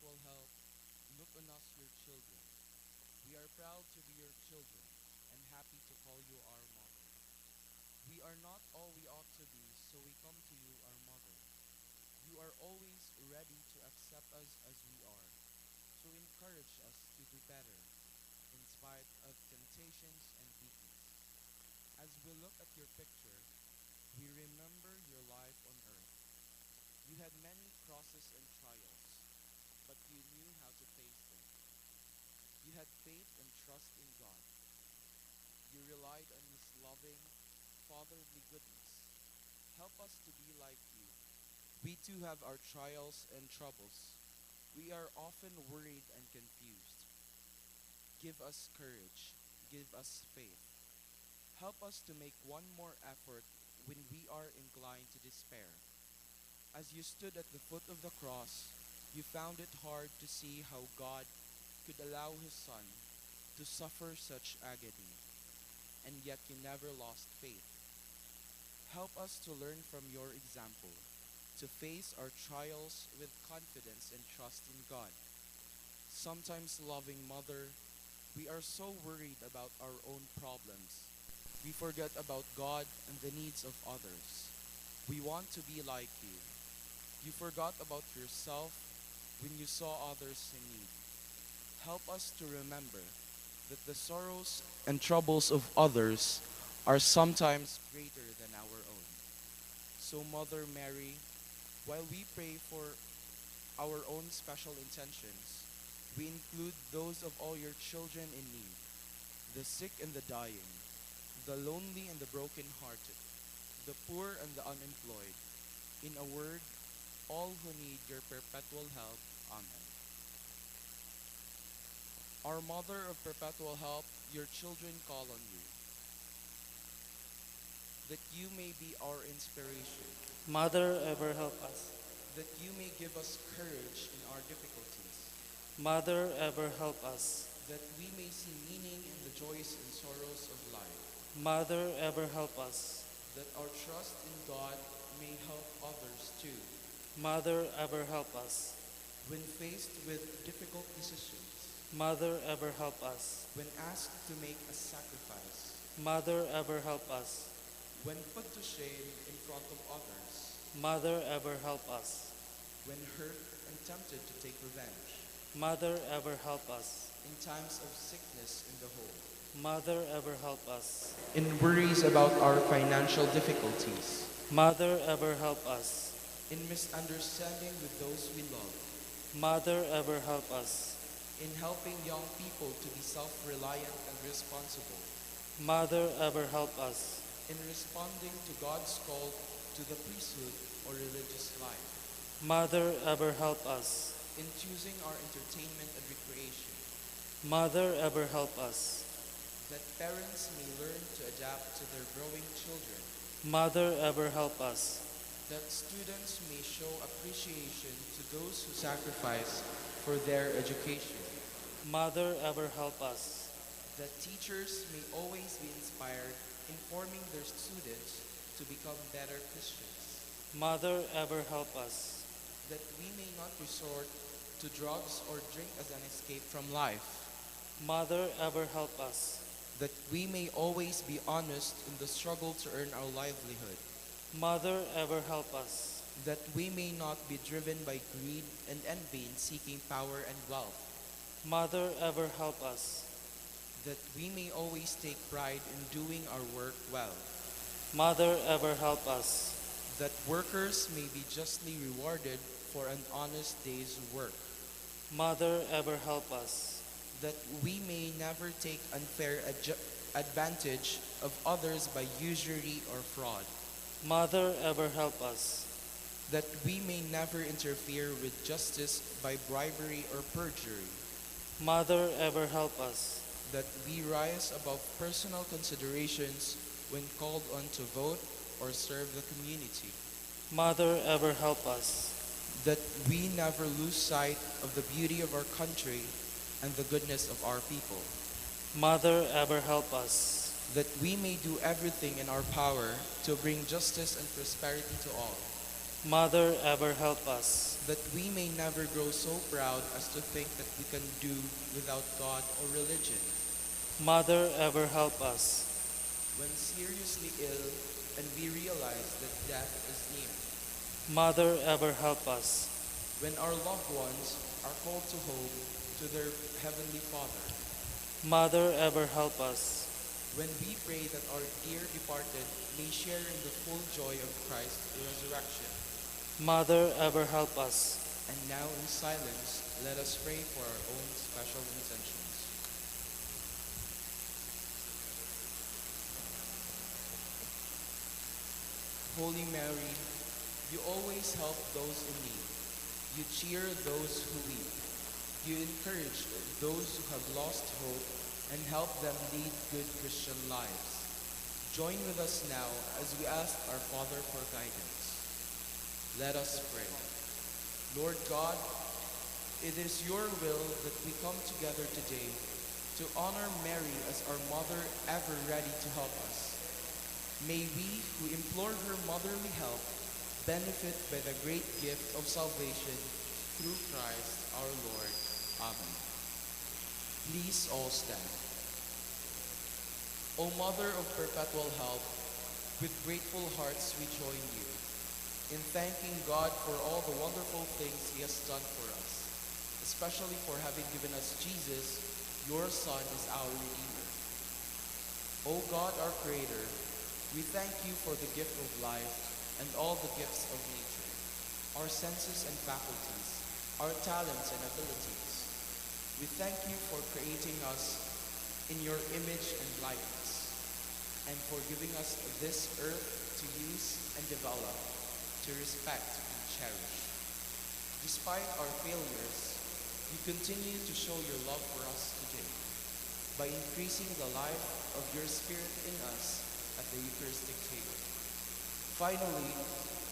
Perpetual Help, look on us, your children. We are proud to be your children and happy to call you our mother. We are not all we ought to be, so we come to you, our mother. You are always ready to accept us as we are, to encourage us to do better in spite of temptations and weakness. As we look at your picture, we remember your life on earth. You had many crosses and trials, but you knew how to face them. You had faith and trust in God. You relied on His loving, fatherly goodness. Help us to be like you. We too have our trials and troubles. We are often worried and confused. Give us courage. Give us faith. Help us to make one more effort when we are inclined to despair. As you stood at the foot of the cross, you found it hard to see how God could allow His Son to suffer such agony, and yet you never lost faith. Help us to learn from your example, to face our trials with confidence and trust in God. Sometimes, loving Mother, we are so worried about our own problems. We forget about God and the needs of others. We want to be like you. You forgot about yourself when you saw others in need. Help us to remember that the sorrows and troubles of others are sometimes greater than our own. So, Mother Mary, while we pray for our own special intentions, we include those of all your children in need, the sick and the dying, the lonely and the broken-hearted, the poor and the unemployed. In a word, all who need your perpetual help. Amen. Our Mother of Perpetual Help, your children call on you, that you may be our inspiration, Mother, ever help us. That you may give us courage in our difficulties, Mother, ever help us. That we may see meaning in the joys and sorrows of life, Mother, ever help us. That our trust in God may help others too. Mother, ever help us. When faced with difficult decisions, Mother, ever help us. When asked to make a sacrifice, Mother, ever help us. When put to shame in front of others, Mother, ever help us. When hurt and tempted to take revenge, Mother, ever help us. In times of sickness in the home, Mother, ever help us. In worries about our financial difficulties, Mother, ever help us. In misunderstanding with those we love, Mother, ever help us. In helping young people to be self-reliant and responsible, Mother, ever help us. In responding to God's call to the priesthood or religious life, Mother, ever help us. In choosing our entertainment and recreation, Mother, ever help us. That parents may learn to adapt to their growing children, Mother, ever help us. That students may show appreciation to those who sacrifice for their education, Mother, ever help us. That teachers may always be inspired in forming their students to become better Christians, Mother, ever help us. That we may not resort to drugs or drink as an escape from life, Mother, ever help us. That we may always be honest in the struggle to earn our livelihood, Mother, ever help us. That we may not be driven by greed and envy in seeking power and wealth, Mother, ever help us. That we may always take pride in doing our work well, Mother, ever help us. That workers may be justly rewarded for an honest day's work, Mother, ever help us. That we may never take unfair advantage of others by usury or fraud, Mother, ever help us. That we may never interfere with justice by bribery or perjury, Mother, ever help us. That we rise above personal considerations when called on to vote or serve the community, Mother, ever help us. That we never lose sight of the beauty of our country and the goodness of our people, Mother, ever help us. That we may do everything in our power to bring justice and prosperity to all, Mother, ever help us. That we may never grow so proud as to think that we can do without God or religion. Mother, ever help us. When seriously ill and we realize that death is near. Mother, ever help us. When our loved ones are called to home to their Heavenly Father. Mother, ever help us. When we pray that our dear departed may share in the full joy of Christ's resurrection. Mother, ever help us. And now in silence, let us pray for our own special intentions. Holy Mary, you always help those in need. You cheer those who weep. You encourage those who have lost hope and help them lead good Christian lives. Join with us now as we ask our Father for guidance. Let us pray. Lord God, it is your will that we come together today to honor Mary as our mother, ever ready to help us. May we who implore her motherly help benefit by the great gift of salvation through Christ our Lord. Amen. Please all stand. O Mother of Perpetual Help, with grateful hearts we join you in thanking God for all the wonderful things He has done for us, especially for having given us Jesus, your Son, as our Redeemer. O God, our Creator, we thank you for the gift of life and all the gifts of nature, our senses and faculties, our talents and abilities. We thank you for creating us in your image and likeness, and for giving us this earth to use and develop, to respect and cherish. Despite our failures, you continue to show your love for us today by increasing the life of your Spirit in us at the Eucharistic table. Finally,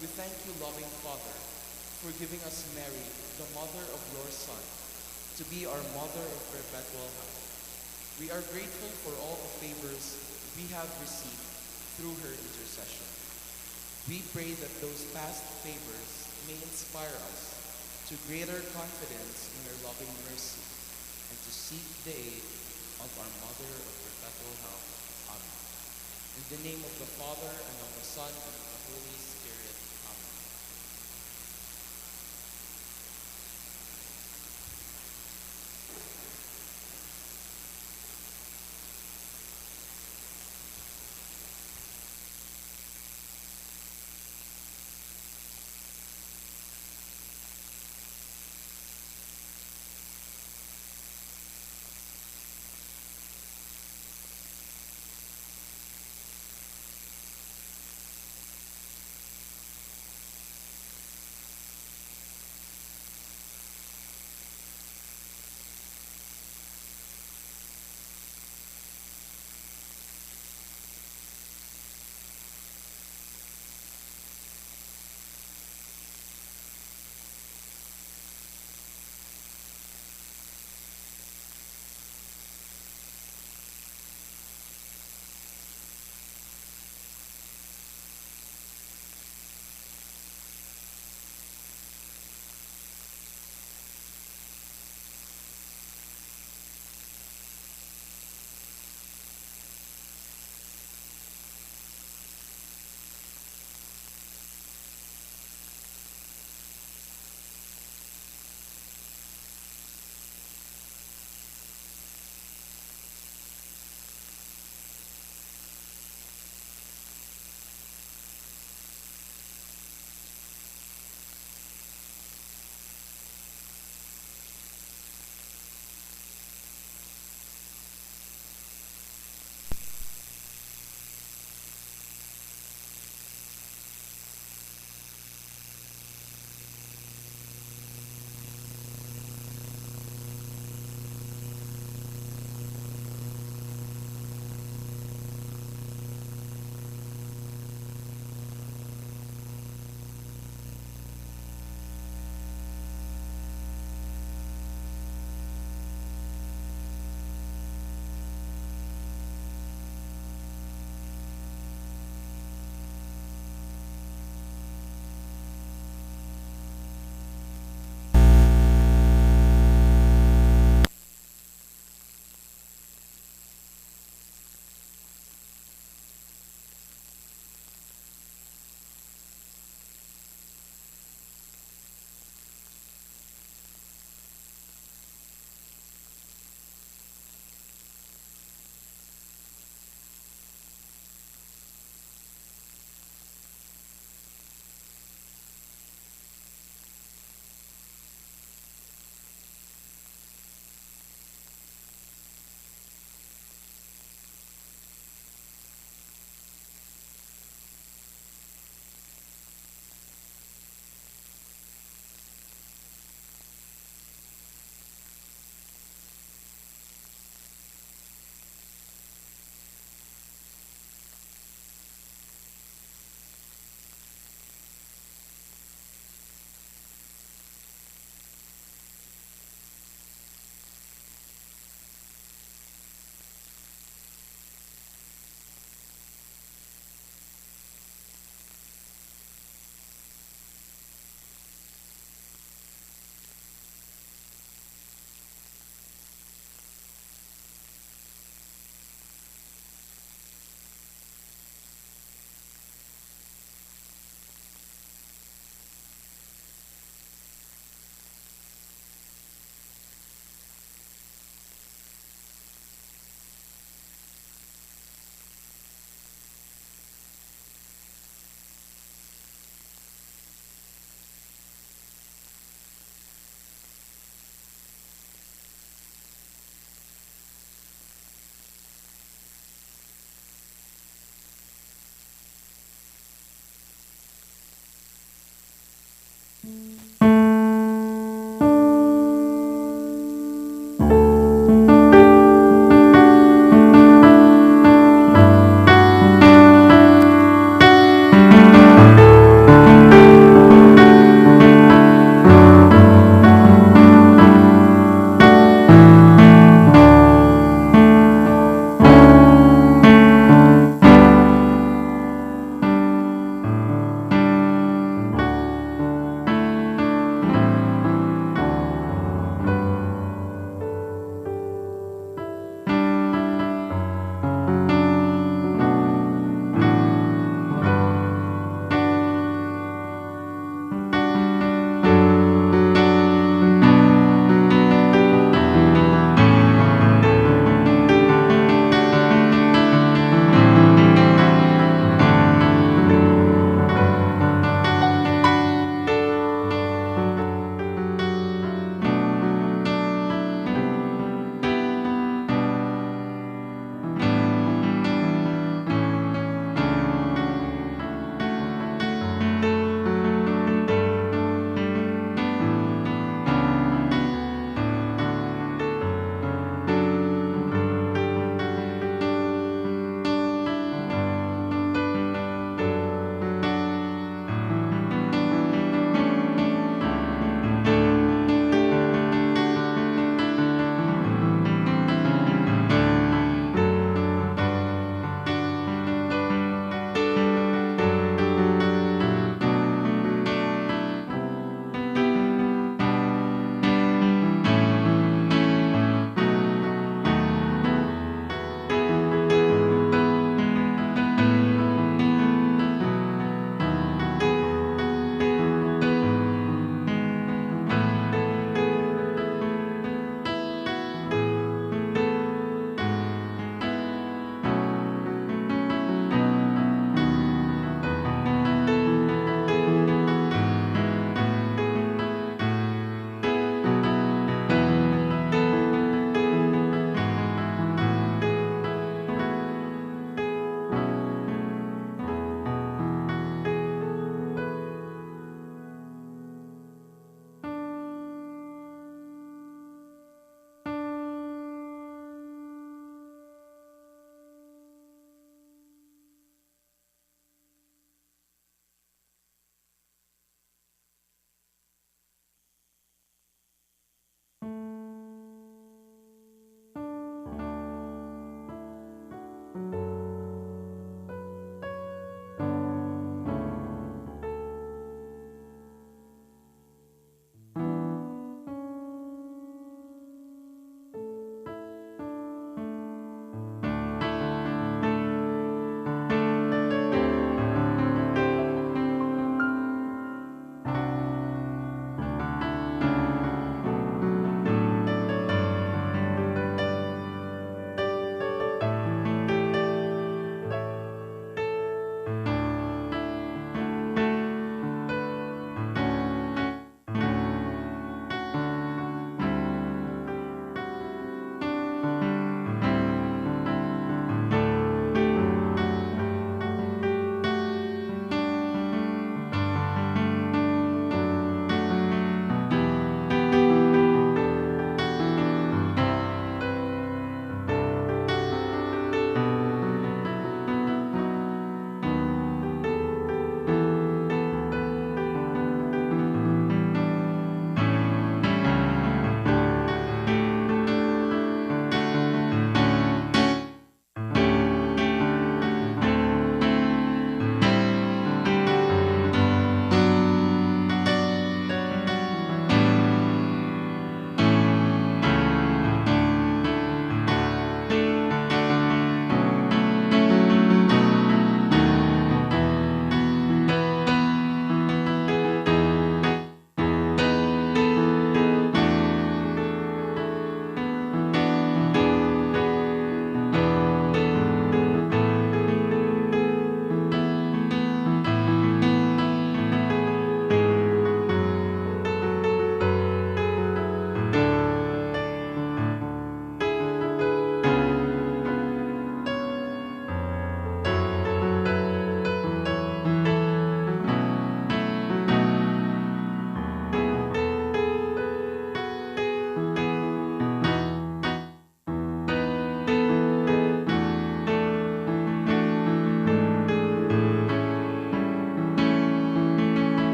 we thank you, loving Father, for giving us Mary, the mother of your Son, to be our mother of perpetual help. We are grateful for all the favors we have received through her intercession. We pray that those past favors may inspire us to greater confidence in your loving mercy and to seek the aid of our Mother of Perpetual Help. Amen. In the name of the Father, and of the Son, and of the Holy Spirit. Amen.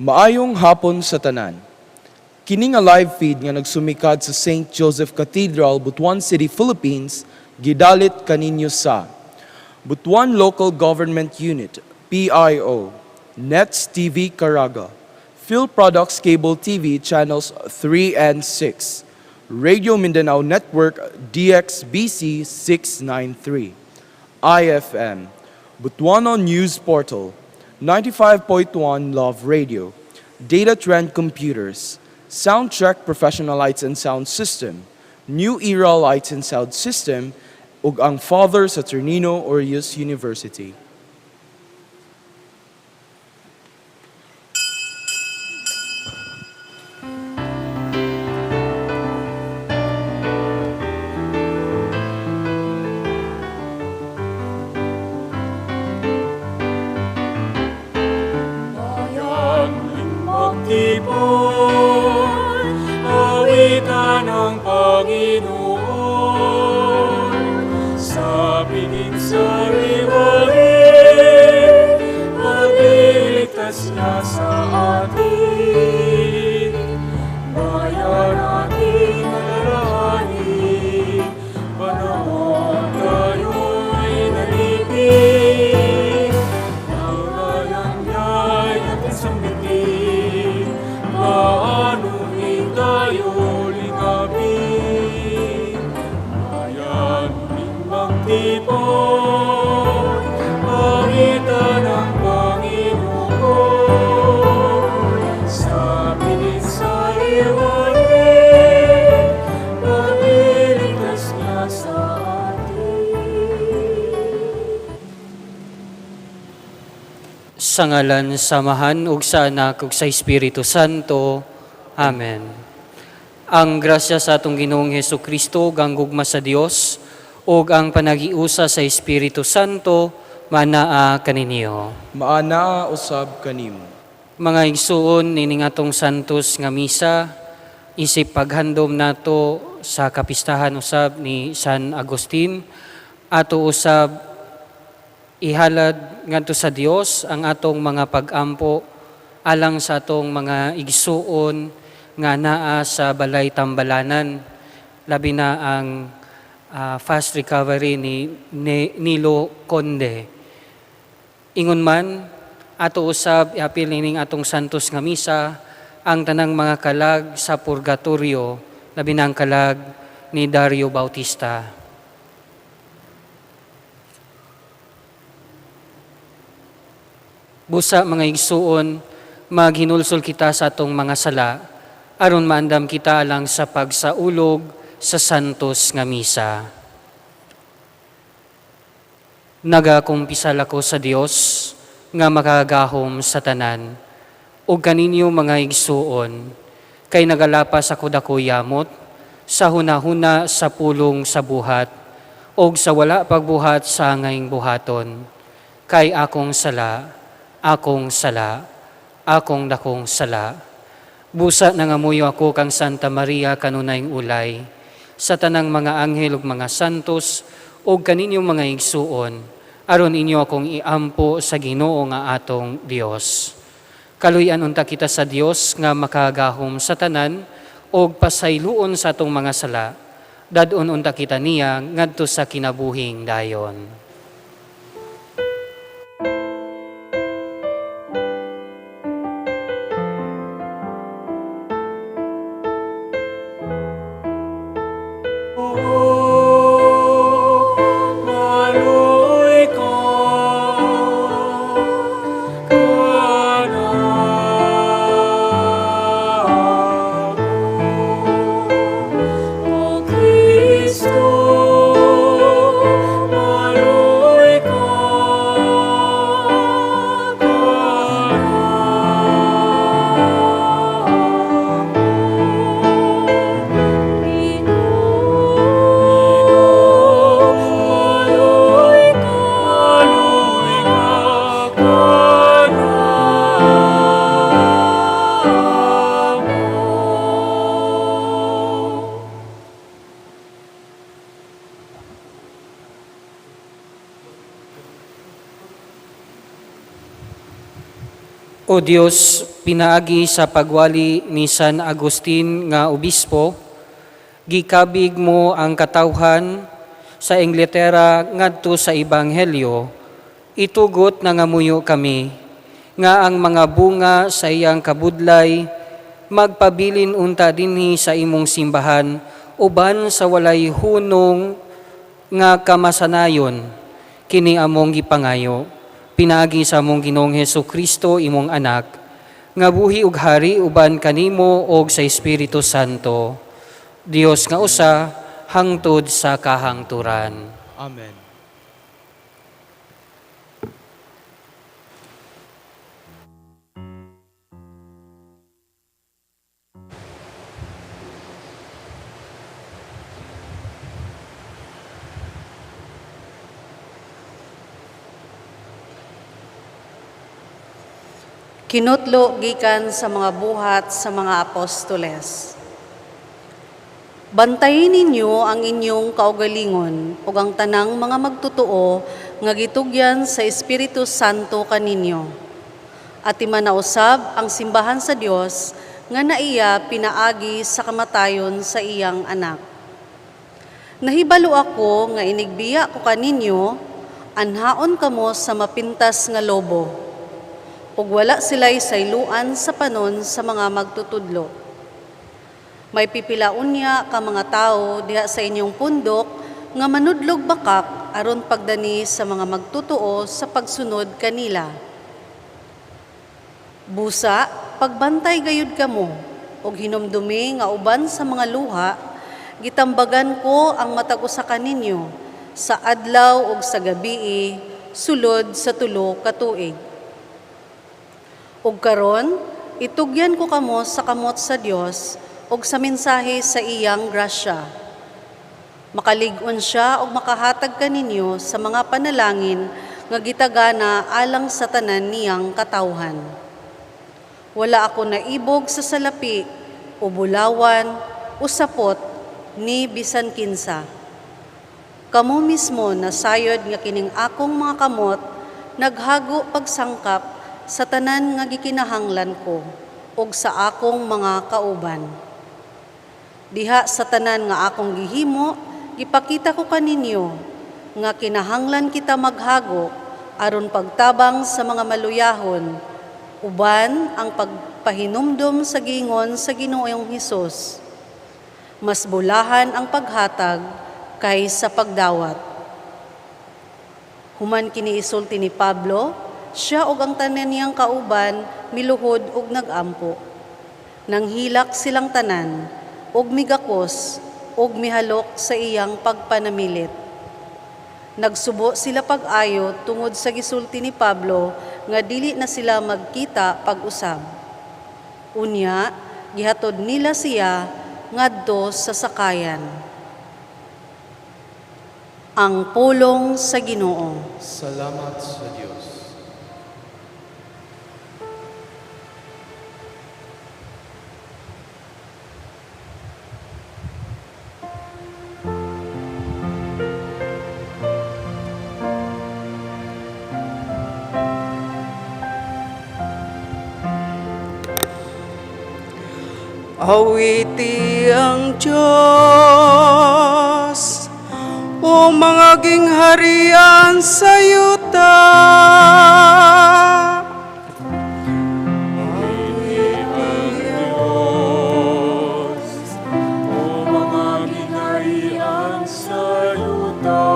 Maayong hapon sa tanan. Kini nga live feed nga nagsumikad sa St. Joseph Cathedral, Butuan City, Philippines, gidalit kaninyo sa Butuan Local Government Unit, PIO, Nets TV Caraga, Phil Products Cable TV Channels 3 and 6, Radio Mindanao Network DXBC 693, IFM, Butuano News Portal, 95.1 Love Radio, Data Trend Computers, Soundcheck Professional Lights and Sound System, New Era Lights and Sound System, ug ang Father Saturnino Orius University. Bayan, magtipon, awitan ang Panginoon. Sa piling sariwain, pagliligtas niya sa atin. Bayan ating alalahanin, panahon tayo'y nalipin. Ang bayan niya'y ating sambitin, paano tayo lingapin. Bayan, muling magtipon, awitan ang Panginoon. Sa pilit sariwain, pagliligtas niya sa atin. Sa ngalan sa Amahan ug sa Anak ug sa Espiritu Santo. Amen. Ang grasya sa atong Ginoong Hesus Kristo ug ang gugma sa Dios ug ang panagiusa sa Espiritu Santo manaa kaninyo. Maanaa usab kanimo. Mga igsuon, nining atong santos nga misa isip paghandom nato sa kapistahan usab ni San Agustin, ato usab ihalad ngadto sa Dios ang atong mga pag-ampo alang sa atong mga igsuon nga naa sa balay tambalanan, labi na ang fast recovery ni Nilo Conde. Ingon man, ato usab iapil ining atong santos nga misa ang tanang mga kalag sa purgatorio, labi na ang kalag ni Dario Bautista. Busa, mga igsuon, maghinulsol kita sa atong mga sala aron maandam kita alang sa pagsaulog sa santos nga misa. Nagakumpisal ako sa Dios nga makagahom sa tanan ug kaninyo, mga igsuon, kay nagalapas ako dako yamot sa hunahuna, sa pulong, sa buhat ug sa wala pagbuhat sa angayng buhaton, kay akong sala, akong sala, akong dakong sala. Busa nangamuyo ako kang Santa Maria, kanunayng ulay, sa tanang mga anghel ug mga santos, ug kaninyong mga igsuon, aron inyo akong iampo sa Ginoo nga atong Dios. Kaluy-an unta kita sa Dios nga makagahom sa tanan ug pasayloon sa atong mga sala. Dad-on unta kita niya ngadto sa kinabuhing dayon. Maluoy ka kanako. O Kristo, maluoy O Dios, pinaagi sa pagwali ni San Agustin nga obispo, gikabig mo ang katawhan sa Inglaterra ngadto sa Ebanghelyo. Itugot nangamuyo kami nga ang mga bunga sa iyang kabudlay magpabilin unta dinhi sa imong simbahan uban sa walay hunong nga kamasanayon. Kini among gipangayo pinaagi sa among Ginoong Hesus Kristo, imong anak, nga buhi ug hari uban kanimo og sa Espiritu Santo, Dios nga usa hangtod sa kahangturan. Amen. Kinutlo gikan sa mga buhat sa mga apostoles. Bantayin ninyo ang inyong kaugalingon ug ang tanang mga magtotoo nga gitugyan sa Espiritu Santo kaninyo. At imanausab ang simbahan sa Dios nga naiya pinaagi sa kamatayon sa iyang anak. Nahibalo ako nga inigbiya ko kaninyo, anhaon kamo sa mapintas nga lobo ug wala sila'y sayluan sa panon sa mga magtutudlo. May pipila unya ka mga tawo diha sa inyong pundok nga manudlog bakak aron pagdani sa mga magtotoo sa pagsunod kanila. Busa, pagbantay gayud kamo ug hinumdumi nga uban sa mga luha, gitambagan ko ang matag usa kaninyo sa adlaw ug sa gabii sulod sa 3 ka tuig. Ug karon, itugyan ko kamo sa kamot sa Dios ug sa mensahe sa iyang grasya. Makalig-on siya ug makahatag kaninyo sa mga panalangin nga gitagana alang sa tanan niyang katawhan. Wala ako naibog sa salapi o bulawan o sapot ni bisan kinsa. Kamo mismo nasayod nga kining akong mga kamot naghago pagsangkap sa tanan nga gikinahanglan ko ug sa akong mga kauban. Diha sa tanan nga akong gihimo, gipakita ko kaninyo nga kinahanglan kita maghago aron pagtabang sa mga maluyahon, uban ang pagpahinumdom sa giingon sa Ginoong Hesus. Mas bulahan ang paghatag kaysa pagdawat. Human kini isulti ni Pablo, siya og ang tanan niyang kauban miluhod og nagampo. Nanghilak silang tanan og migakos og mihalok sa iyang pagpanamilit. Nagsubo sila pag-ayo tungod sa gisulti ni Pablo nga dili na sila magkita pag-usab. Unya, gihatod nila siya ngadto sa sakayan. Ang pulong sa Ginoo. Salamat sa Dios. Awiti ang Diyos, o mga gingharian sa yuta. Awiti ang Diyos, o mga gingharian sa yuta.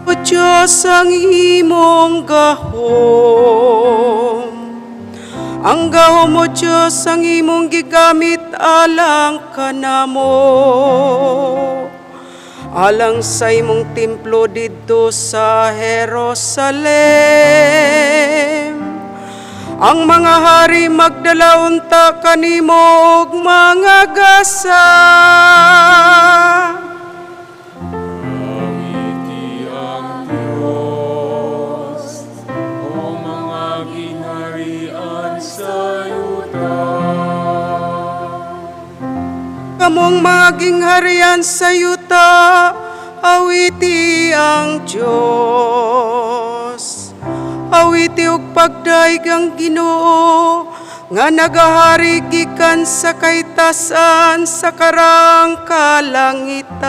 O Diyos, ang imong gahom. Ang gahom mo, Diyos, ang imong gigamit alang kanamo. Alang sa imong templo didto sa Jerusalem. Ang mga hari magdala unta kanimo og mga gasa. Awiti ang Diyos, o mga gingharian sa yuta. Kamong mga gingharian sa yuta, awiti ang Diyos. Awiti og pagdayeg ang Ginoo nga nagahari gikan sa kahitasan sa karaang kalangitan.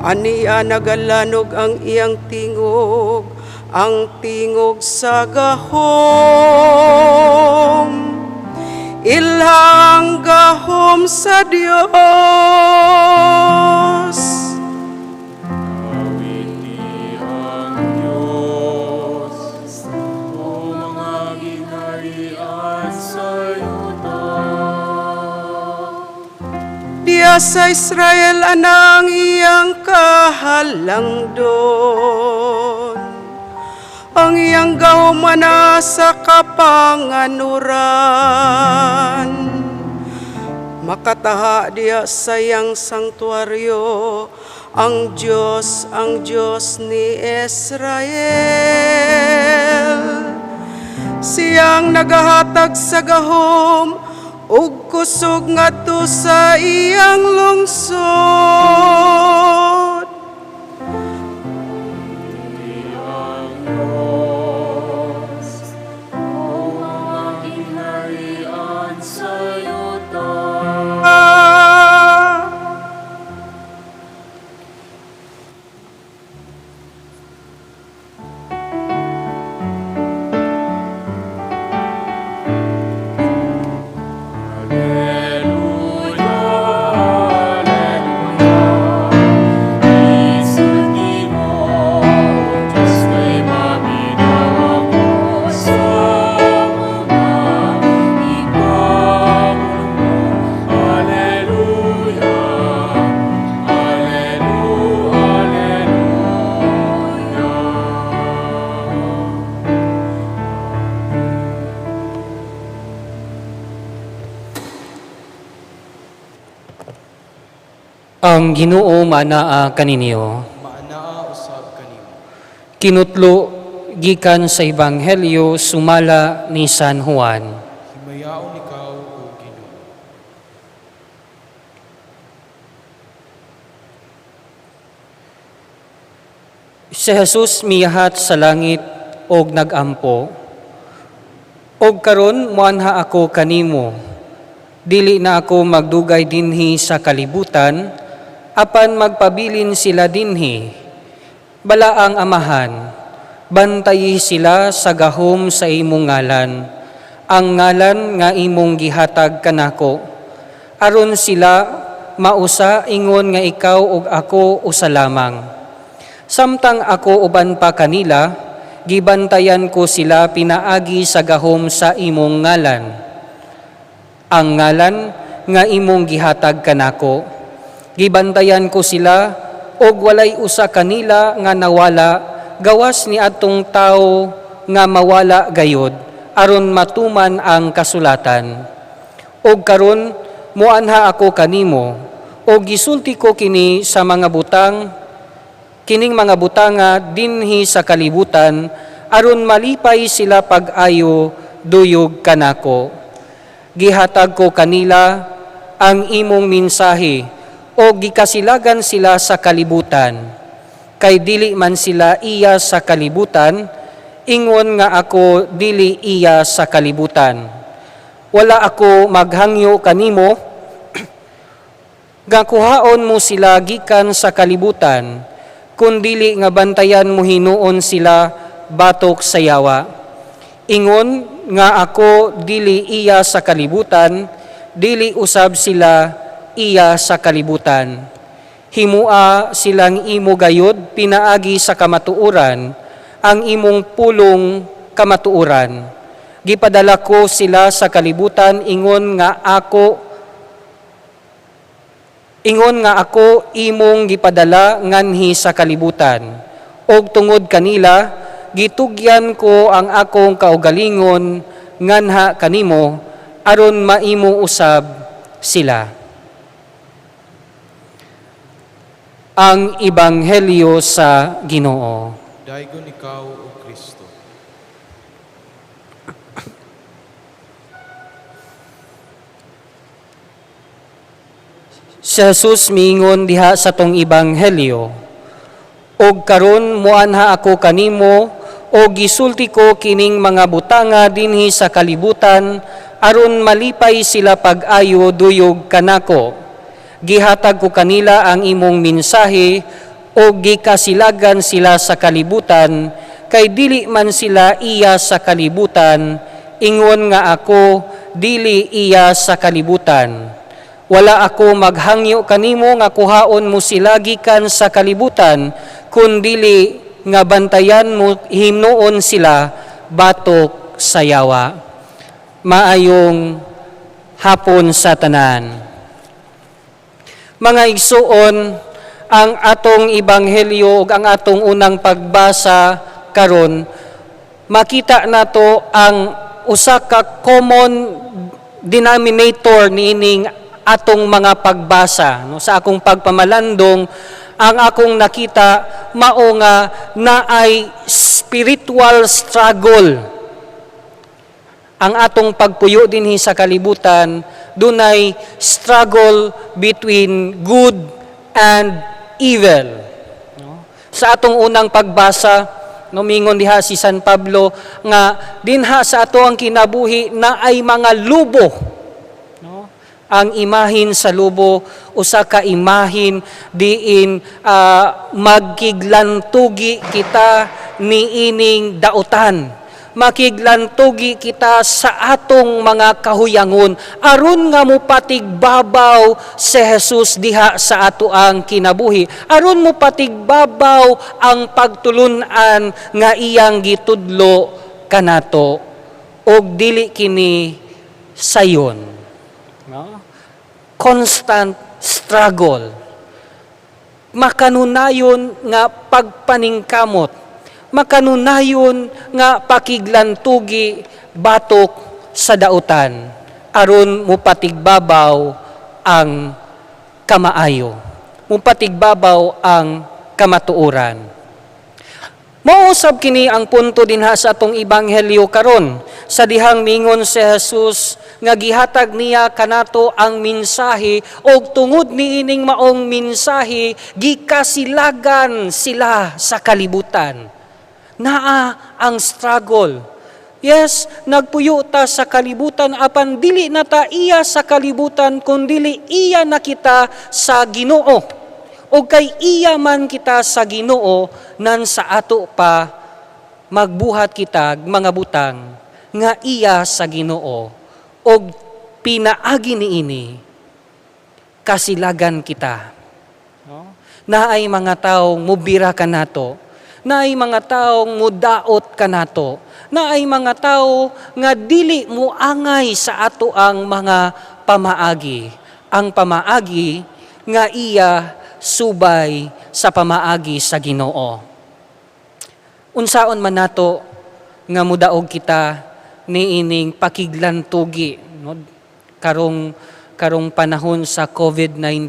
Ania nagalanog ang iyang tingog, ang tingog sa gahom. Ilhang gahom sa Dios. Awiti ang Diyos, o mga gingharian sa yuta. Diya sa Israel anang iyang kahalangdon. Ang iyang gahom ana sa kapanganuran. Makataha diya sa iyang sanktuaryo ang Diyos ni Israel. Siyang nagahatag sa gahom ug kusog ngadto sa iyang lungsod. Ang Diyos, o mga gingharian sa yuta. Ah. Alleluia, Alleluia. Isip mo, Diyos kay maminaw ako sa mga ipamulong mo. Alleluia, Alleluia, Alleluia. Ang Ginoo manaa kaninyo. Maanaa usab kanimo. Kinutlo gikan sa Ebanghelyo sumala ni San Juan. Himayaon ikaw, O Ginoo. Si Jesus miyahat sa langit og nagampo. Og karon moanha ako kanimo. Dili na ako magdugay dinhi sa kalibutan, apan magpabilin sila dinhi. Balaang Amahan, bantayi sila sa gahom sa imong ngalan, ang ngalan nga imong gihatag kanako, aron sila mausa ingon nga ikaw ug ako usa lamang. Samtang ako uban pa kanila, gibantayan ko sila pinaagi sa gahom sa imong ngalan. Ang ngalan nga imong gihatag kanako, gibantayan ko sila og walay usa kanila nga nawala gawas ni adtong tawo nga mawala gayod aron matuman ang kasulatan. Og karon moanha ako kanimo og gisulti ko kini sa mga butang kining mga butanga dinhi sa kalibutan aron malipay sila pag-ayo duyog kanako. Gihatag ko kanila ang imong mensahe o gikasilagan sila sa kalibutan. Kay dili man sila iya sa kalibutan, ingon nga ako dili iya sa kalibutan. Wala ako maghangyo kanimo nga kuhaon mo sila gikan sa kalibutan, kundili nga bantayan mo hinuon sila batok sa yawa. Ingon nga ako dili iya sa kalibutan, dili usab sila iya sa kalibutan. Himua silang imo gayod pinaagi sa kamatuoran, ang imong pulong kamatuoran. Gipadala ko sila sa kalibutan ingon nga ako imong gipadala nganhi sa kalibutan. Og tungod kanila gitugyan ko ang akong kaugalingon nganha kanimo aron maimo usab sila. Ang Ebanghelyo sa Ginoo. Daygon ikaw, O Kristo. Si Jesus miingon diha sa tong Ebanghelyo, Ug karon muanha ako kanimo ug gisulti ko kining mga butanga dinhi sa kalibutan aron malipay sila pag-ayo duyog kanako. Gihatag ko kanila ang imong mensahe ug gikasilagan sila sa kalibutan kay dili man sila iya sa kalibutan, ingon nga ako dili iya sa kalibutan. Wala ako maghangyo kanimo nga kuhaon mo sila gikan sa kalibutan, kundili nga bantayan mo hinuon sila batok sa yawa. Maayong hapon sa tanan. Mga igsuon, ang atong ebanghelyo ug ang atong unang pagbasa karon, makita nato ang usa ka common denominator niining atong mga pagbasa, no? Sa akong pagpamalandong, ang akong nakita mao nga naay spiritual struggle. Ang atong pagpuyo dinhi sa kalibutan, dunay struggle between good and evil, no? Sa atong unang pagbasa, no, mingon diha si San Pablo nga dinha sa ato ang kinabuhi naay mga lubo, no? Ang imahin sa lubo, usa ka imahin diin magkiglantugi kita niining dautan, makiglantugi kita sa atong mga kahuyangon aron nga mopatigbabaw si Jesus diha sa ato ang kinabuhi, aron mopatigbabaw ang pagtulun-an nga iyang gitudlo kanato, og dili kini sayon, no? Constant struggle, makanunayon nga pagpaningkamot, makanunayon nga pakiglantugi batok sa dautan aron mupatigbabaw ang kamaayo, mupatigbabaw ang kamatuoran. Mao usab kini ang punto dinha sa atong ebanghelyo karon, sa dihang mingon si Jesus nga gihatag niya kanato ang mensahe og tungod niining maong mensahe gikasilagan sila sa kalibutan. Naa ang struggle. Yes, nagpuyo ta sa kalibutan apan dili na ta iya sa kalibutan, kundili iya na kita sa Ginoo. O kay iya man kita sa Ginoo, nan sa ato pa magbuhat kita mga butang nga iya sa Ginoo og pinaagi niini kasilagan kita. No? Naay mga taong mubira kanato, naay mga taong mudaot kanato, naay mga tao nga dili mo angay sa ato ang mga pamaagi. Ang pamaagi nga iya subay sa pamaagi sa Ginoo. Unsaon man nato nga mudaog kita niining pakiglantugi, no? Karong panahon sa COVID-19,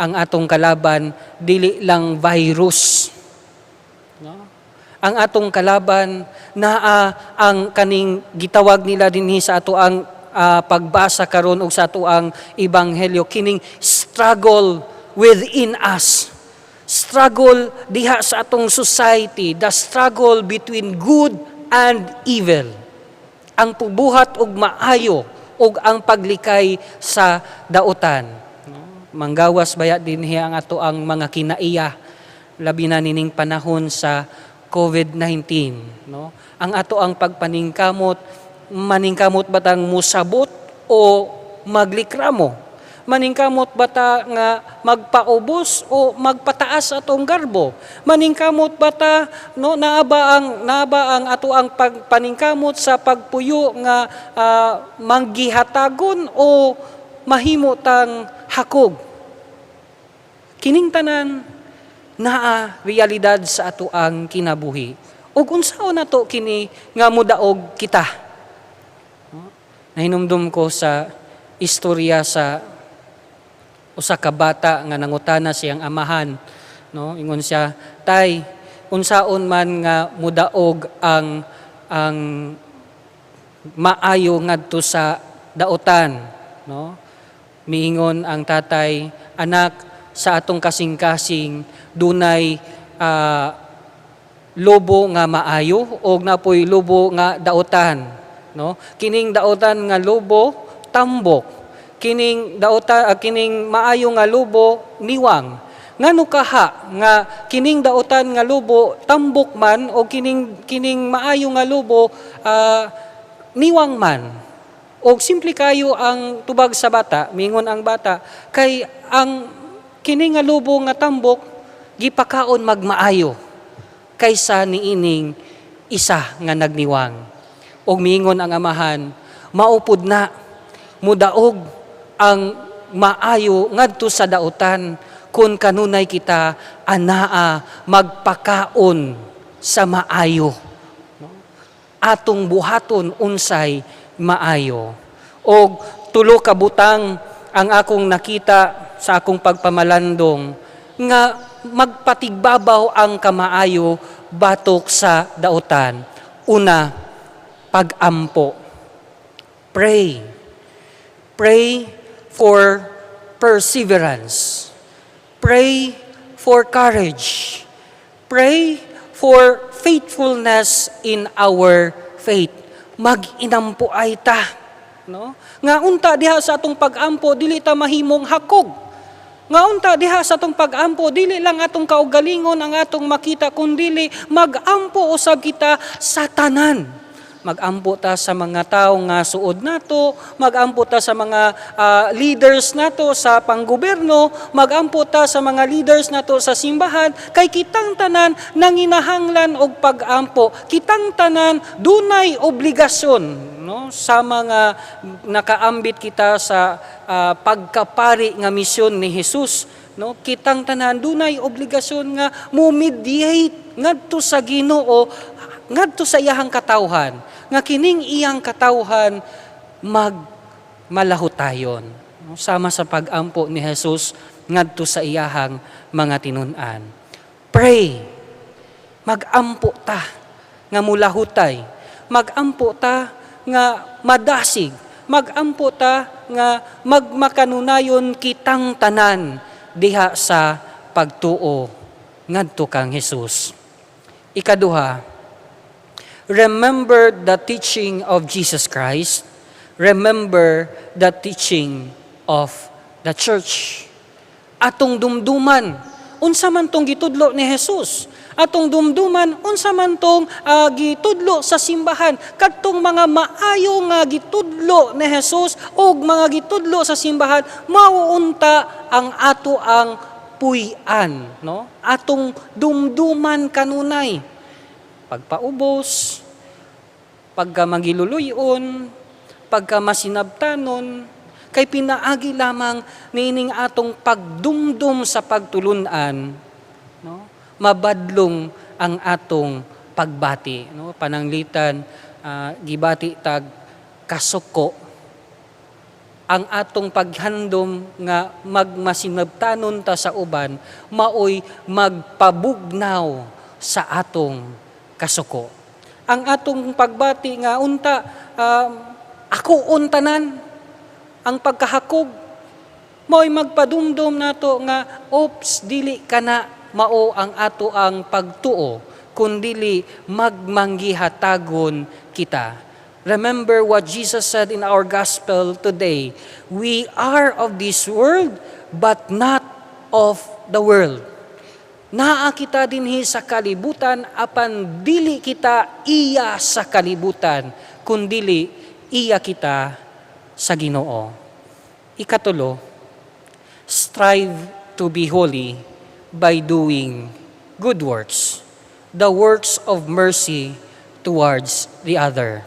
ang atong kalaban dili lang virus, no? Ang atong kalaban naa ang kaning gitawag nila dinhi sa ato ang pagbasa karon ug sa ato ang ebanghelyo, kining struggle within us, struggle diha sa atong society, the struggle between good and evil, ang pagbuhat og maayo ug ang paglikay sa dautan, no? Manggawas baya dinhi ang ato ang mga kinaiya, labi na nining panahon sa COVID-19, no? Ang ato ang pagpaningkamot, maningkamot ba tang musabot o maglikramo? Maningkamot ba ta nga magpaubos o magpataas atong garbo? Maningkamot ba ta, no, naa ba ang ato ang pagpaningkamot sa pagpuyo nga manggihatagon o mahimo tang hakog? Kining tanan naa realidad sa ato ang kinabuhi. Ug unsaon nato kini nga mudaog kita? Nahinumdum ko sa istorya sa usa ka bata nga nangutana siyang amahan, no? Ingon siya, "Tay, unsaon man nga mudaog ang maayo ngadto sa dautan?" No? Miingon ang tatay, "Anak, sa atong kasing-kasing dunay lobo nga maayo og napoy lobo nga dautan, no? Kining dautan nga lobo, tambok. Kining dautan, kining maayo nga lobo, niwang. Ngano kaha nga kining dautan nga lobo tambok man o kining kining maayo nga lobo niwang man? Og simple kayo ang tubag sa bata. Mingon ang bata, kay ang kini nga lobo nga tambok gipakaon magmaayo kaysa niining isa nga nagniwang. Og miingon ang amahan, maupod na mudaog ang maayo ngadto sa dautan kung kanunay kita anaa magpakaon sa maayo. No? Atong buhaton unsay maayo. Og tulo ka butang ang akong nakita sa akong pagpamalandong nga magpatigbabaw ang kamaayo batok sa dautan. Una, pag-ampo. Pray. Pray for perseverance. Pray for courage. Pray for faithfulness in our faith. Mag-inampo ay ta. No? Nga unta diha sa atong pag-ampo, dili ta mahimong hakog. Nga unta diha sa atong pag-ampo, dili lang atong kaugalingon ang atong makita, kundili mag-ampo usab kita sa tanan. Mag-ampo ta sa mga tao nga suod nato, mag-ampo ta sa mga leaders nato sa panggobyerno, mag-ampo ta sa mga leaders nato sa simbahan, kay kitang tanan nanginahanglan og pag-ampo. Kitang tanan dunay obligasyon, no, sa mga nakaambit kita sa pagkapari nga misyon ni Jesus, no? Kitang tanan dunay obligasyon nga mo mediate ngadto sa Ginoo, ngadto sa iyahang katawhan, nga kining iyang katawhan mag malahutayon, no? Sama sa pag-ampo ni Jesus ngadto sa iyahang mga tinun-an. Pray. Magampo ta nga mulahutay, magampo ta nga madasig, magampo ta nga magmakanunayon kitang tanan diha sa pagtuo ngadto kang Jesus. Ikaduha, remember the teaching of Jesus Christ, remember the teaching of the church. Atong dumduman unsa man tong gitudlo ni Jesus. Atong dumduman unsa man tong gitudlo sa simbahan. Kadtong mga maayo nga gitudlo ni Jesus ug mga gitudlo sa simbahan, mao unta ang ato ang puy-an, no? Atong dumduman kanunay. Pagpaubos, pagka magiluluyon, pagka masinabtanon, kay pinaagi lamang niining atong pagdumdum sa pagtulunan, no, mabadlong ang atong pagbati, no? Pananglitan gibati tag kasuko, ang atong paghandom nga magmasinabtanon ta sa uban maoy magpabugnaw sa atong kasuko. Ang atong pagbati nga unta ako untanan ang pagkahakog mao'y magpadumdum nato nga ops, dili kana mao ang ato ang pagtuo, kundili magmanggihatagon kita. Remember what Jesus said in our gospel today: "We are of this world, but not of the world." Naa kita dinhi sa kalibutan, apan dili kita iya sa kalibutan, kundili iya kita sa Ginoo. Ikatulo, strive to be holy by doing good works, the works of mercy towards the other.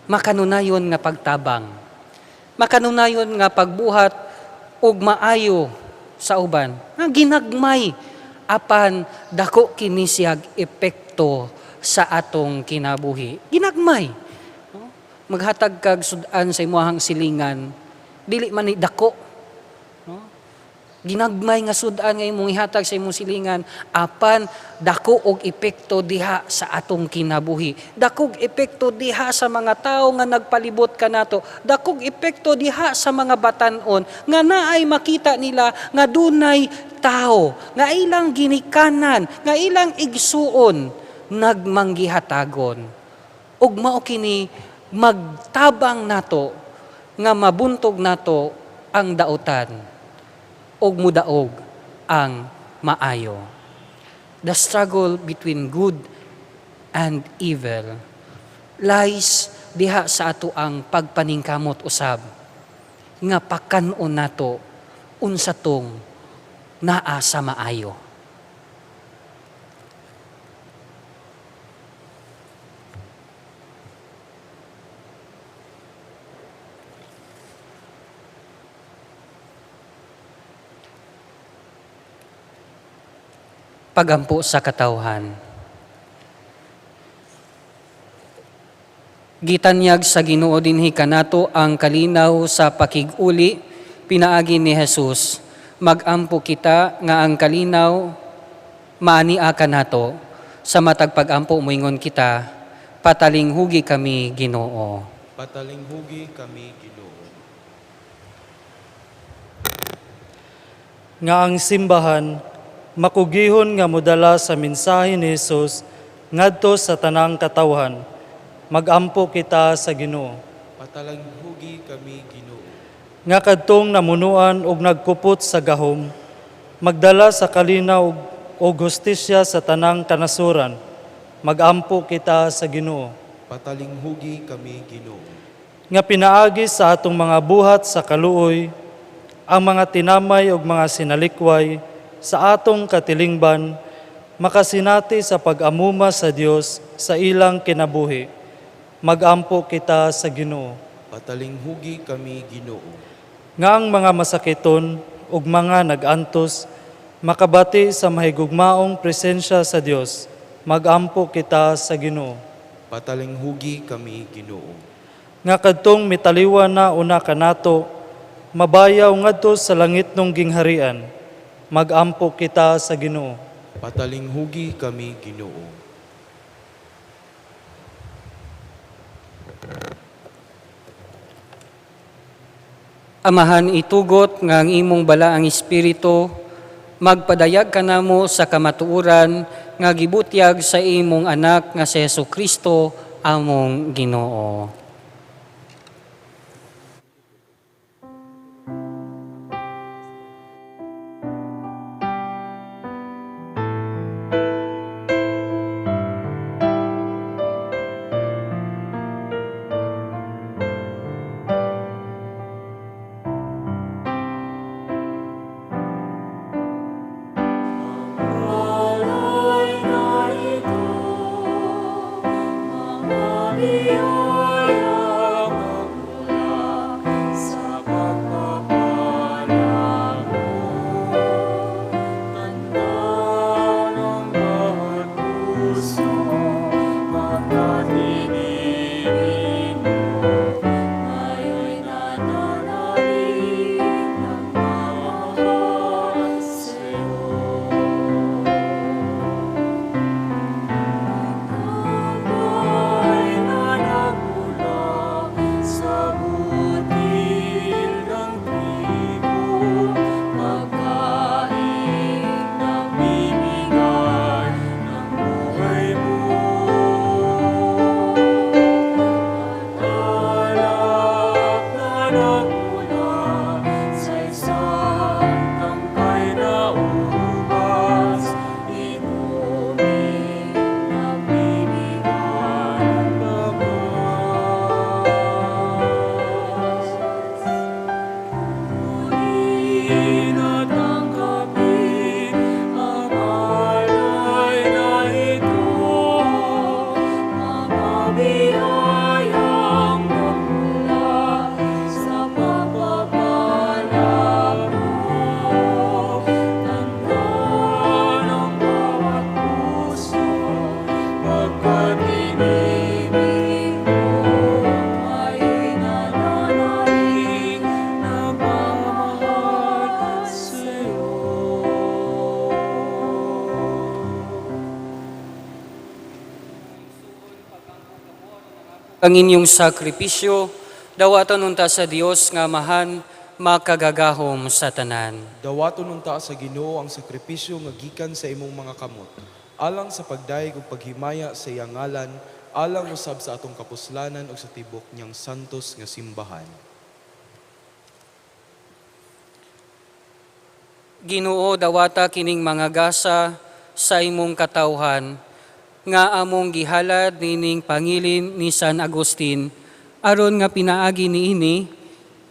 Makanunayon nga pagtabang, makanunayon nga pagbuhat og maayo sa uban, nga ginagmay apan dako kini siyag epekto sa atong kinabuhi. Ginagmay. No? Maghatag kag sud-an sa imong silingan, dili man ni dako. No? Ginagmay nga sud-an nga imong ihatag sa imong silingan, apan dako og epekto diha sa atong kinabuhi. Dakog epekto diha sa mga tawo nga nagpalibot kanato. Dakog epekto diha sa mga batan-on nga naay makita nila nga dunay tao nga ilang ginikanan, nga ilang igsuon nagmanggihatagon. Ug mao kini magtabang nato nga mabuntog nato ang dautan ug mudaog ang maayo. The struggle between good and evil lies diha sa ato ang pagpaningkamot usab nga pakan-on nato unsa tong naa sa maayo. Pagampo sa katawhan. Gitanyag sa Ginoo dinhi kanato ang kalinaw sa pakig-uli pinaagi ni Jesus. Magampo kita nga ang kalinaw maania kanato. Sa matag pagampo moingon kita, patalinghugi kami Ginoo. Patalinghugi kami, Ginoo. Nga ang simbahan makugihon nga modala sa mensahe ni Hesus ngadto sa tanang katawhan. Magampo kita sa Ginoo. Patalinghugi kami, Ginoo. Nga kadtong namunuan og nagkupot sa gahom, magdala sa kalinaw og hustisya sa tanang kanasuran. Magampo kita sa Ginoo. Patalinghugi kami, Ginoo. Nga pinaagi sa atong mga buhat sa kaluoy, ang mga tinamay ug mga sinalikway sa atong katilingban, makasinati sa pag-amuma sa Dios sa ilang kinabuhi. Magampo kita sa Ginoo. Patalinghugi kami, Ginoo. Nga ang mga masakiton ug mga nag-antos makabati sa mahigugmaong presensya sa Dios. Magampo kita sa Ginoo. Patalinghugi kami, Ginoo. Nga kadtong mitaliwa na una kanato, mabayaw ngadto sa langit nung gingharian. Magampo kita sa Ginoo. Patalinghugi kami, Ginoo. Amahan, itugot nga ang imong balaang espiritu magpadayag kanamo sa kamatuoran nga gibutyag sa imong anak nga si Hesukristo among Ginoo. Alay na ito, mga biyaya. Ang inyong sakripisyo, dawaton unta sa Dios nga Amahan, makagagahom sa tanan. Dawaton unta sa Ginoo ang sakripisyo nga gikan sa imong mga kamot, alang sa pagdayeg ug paghimaya sa iyang ngalan, alang usab sa atong kapuslanan ug sa tibok niyang santos nga simbahan. Ginoo, dawata kining mga gasa sa imong katawhan nga among gihalad nining pangilin ni San Agustin aron nga pinaagi niini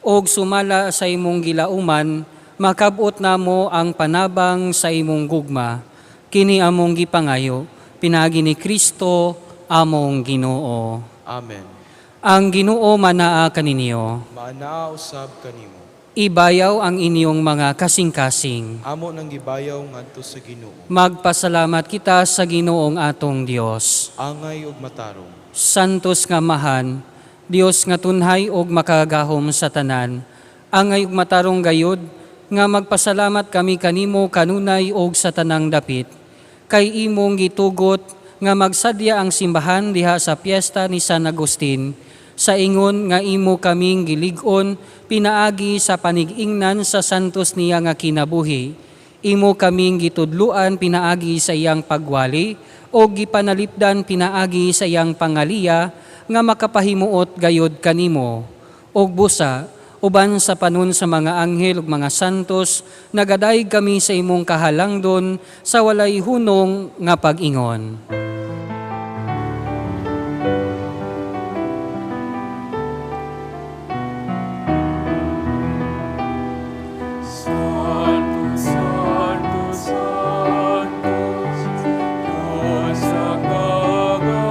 og sumala sa imong gilauman makab-ot namo ang panabang sa imong gugma. Kini among gipangayo pinaagi ni Kristo among Ginoo. Amen. Ang Ginoo manaa kaninyo. Maanaa usab kanimo. Ibayaw ang inyong mga kasing-kasing. Amo nang gibayaw ngadto sa Ginoo. Magpasalamat kita sa Ginoong atong Dios. Angay ug matarong. Santos nga Amahan, Dios nga tunhay og makagagahom sa tanan. Angay ug matarong gayud nga magpasalamat kami kanimo kanunay og sa tanang dapit. Kay imong gitugot nga magsadya ang simbahan diha sa piyesta ni San Agustin sa ingon nga imo kaming gilig-on pinaagi sa panigingnan sa santos niya nga kinabuhi. Imo kaming gitudluan pinaagi sa iyang pagwali o gipanalipdan pinaagi sa iyang pangaliya nga makapahimuot gayod kanimo. Og busa, uban sa panon sa mga anghel ug mga santos, nagadayeg kami sa imong kahalangdon sa walay hunong nga pag-ingon. Santo, Santo, Santo, Diyos ang kagahuman,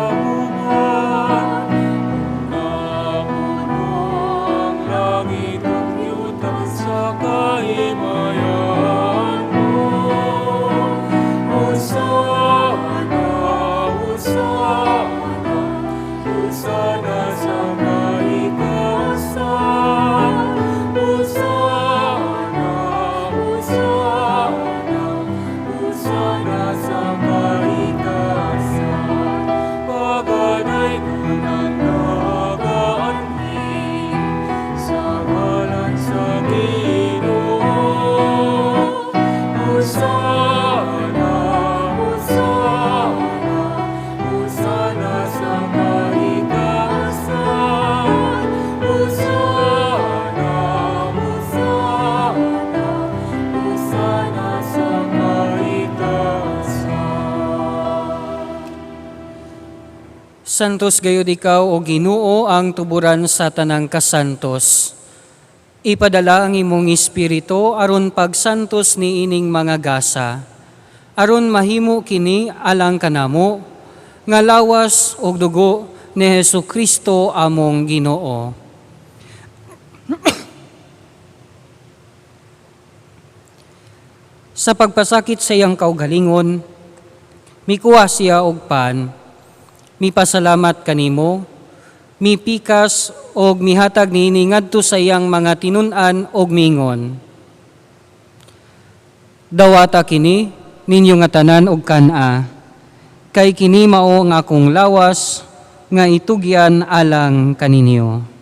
napuno ang langit ug yuta sa kahimayan mo. Hosana, Hosana, Hosana sa kaitaasan. Hosana, Hosana, Hosana sa kaitaasan. Pagadaygon ang nagaanhi sa ngalan sa Ginoo. Hosana, Hosana, Hosana sa kaitaasan. Hosana, Hosana, Hosana sa kaitaasan. Santos gayud ikaw o Ginoo ang tuburan sa tanang kasantos. Ipadala ang imong espiritu aron pagsantos niining mga gasa. Aron mahimo kini alang kanamo nga lawas ug dugo ni Hesus Kristo among Ginoo. Sa pagpasakit sa iyang kaugalingon, mikuha siya og pan, mipasalamat kanimo, mipikas og mihatag niini ngadto sa iyang mga tinun-an og mingon. Dawata kini ninyo nga tanan og kan-a, kay kini mao ang akong lawas nga itugyan alang kaninyo.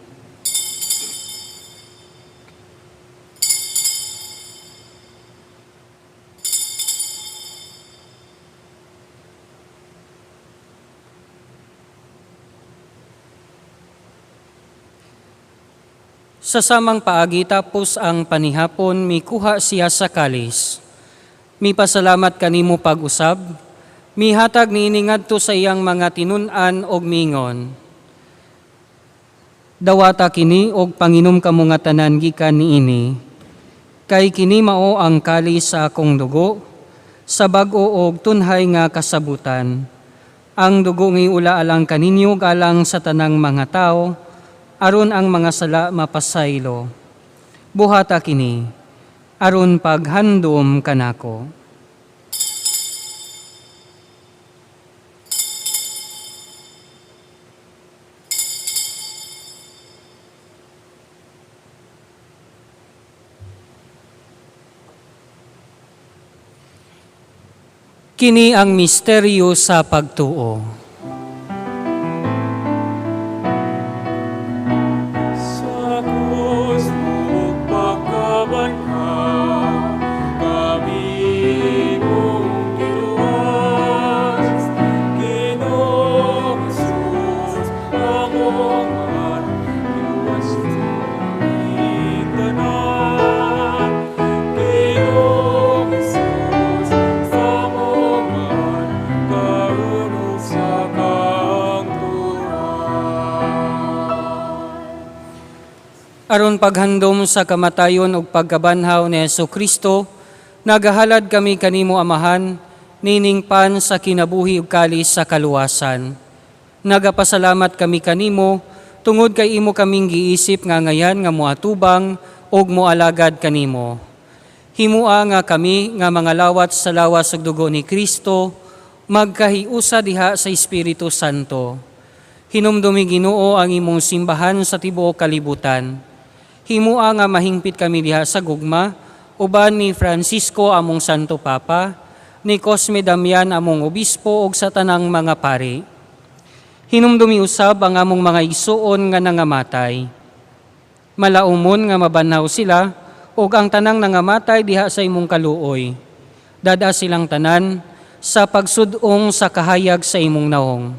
Sa samang paagi tapos ang panihapon, mikuha siya sa kalis. Mipasalamat kanimo pag-usab, mihatag niini ngadto sa iyang mga tinun-an og mingon. Dawata kini og panginom kamo nga tanan gikan niini. Kay kini mao ang kalis sa akong dugo, sa bag-o og tunhay nga kasabutan. Ang dugo nga ula alang kaninyo ug alang sa tanang mga tawo, aron ang mga sala mapasaylo. Buhata kini, aron paghandom kanako. Kini ang misteryo sa pagtuo. Aron paghandom sa kamatayon ug pagkabanhaw ni Hesus Kristo, nagahalad kami kanimo, Amahan, nining pan sa kinabuhi ug kalis sa kaluwasan. Nagapasalamat kami kanimo tungod kay imo kaming giisip nga angayan nga moatubang ug moalagad kanimo. Himua nga kami nga mga lawat sa lawas ug dugo ni Kristo magkahiusa diha sa Espiritu Santo. Hinumdumi, Ginoo, ang imong simbahan sa tibuok kalibutan. Himua nga mahingpit kami diha sa gugma uban ni Francisco among Santo Papa, ni Cosme Damian among obispo ug sa tanang mga pari. Hinumdumi usab ang among mga igsuon nga nangamatay. Malaumon nga mabanhaw sila ug ang tanang nangamatay diha sa imong kaluoy. Dad-a silang tanan sa pagsud-ong sa kahayag sa imong naong.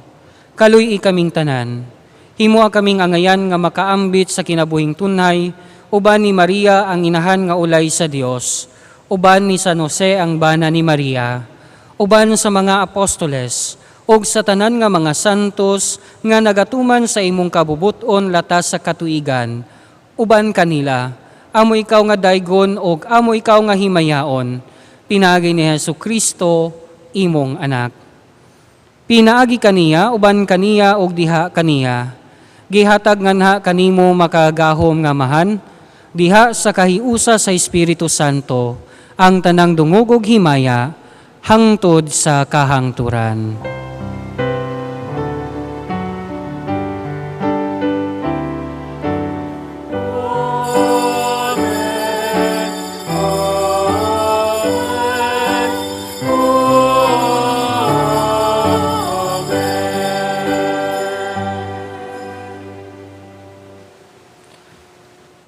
Kaluy-i kaming tanan. Himua kaming angayan nga makaambit sa kinabuhing tunhay uban ni Maria ang inahan nga ulay sa Dios, uban ni San Jose ang bana ni Maria, uban sa mga apostoles ug sa tanan nga mga santos nga nagatuman sa imong kabubut-on latas sa katuigan. Uban kanila, amo ikaw nga daygon ug amo ikaw nga himayaon, pinaagi ni Hesus Kristo, imong anak. Pinaagi kaniya, uban kaniya ug diha kaniya, gihatag nganha kanimo, makagagahom nga Amahan, diha sa kahiusa sa Espiritu Santo, ang tanang dungog ug himaya hangtod sa kahangturan. Amen. Amen. Amen.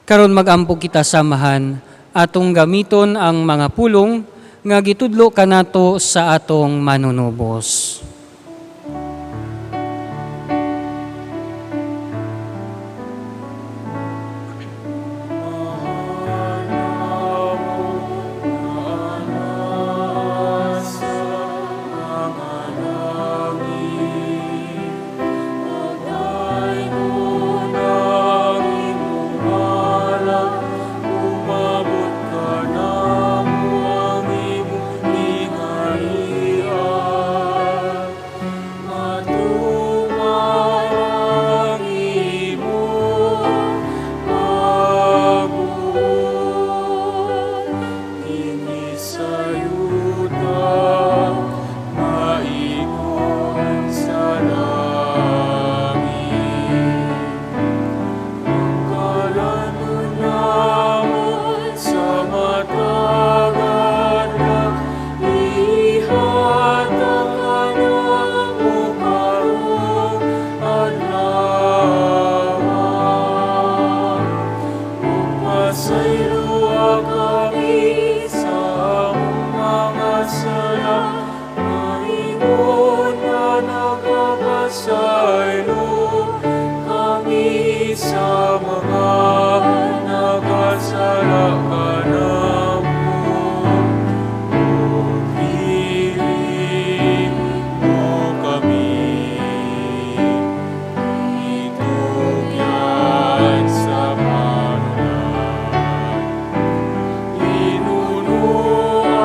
Karon magampo kita samahan, atong gamiton ang mga pulong nga gitudlo kanato sa atong Manunubos. Umabot kanamo ang imong gingharian. Matuman ang imong pabuot dinhi sa yuta maingon sa langit. Ang kalanon namon sa matag adlaw ihatag kanamo karong adlaw. Ug pasayloa kami sa among mga sala maingon nga nagapasaylo kami sa mga nakasala kanamo. Ug dili mo kami itugyan sa panulay. Hinunoa,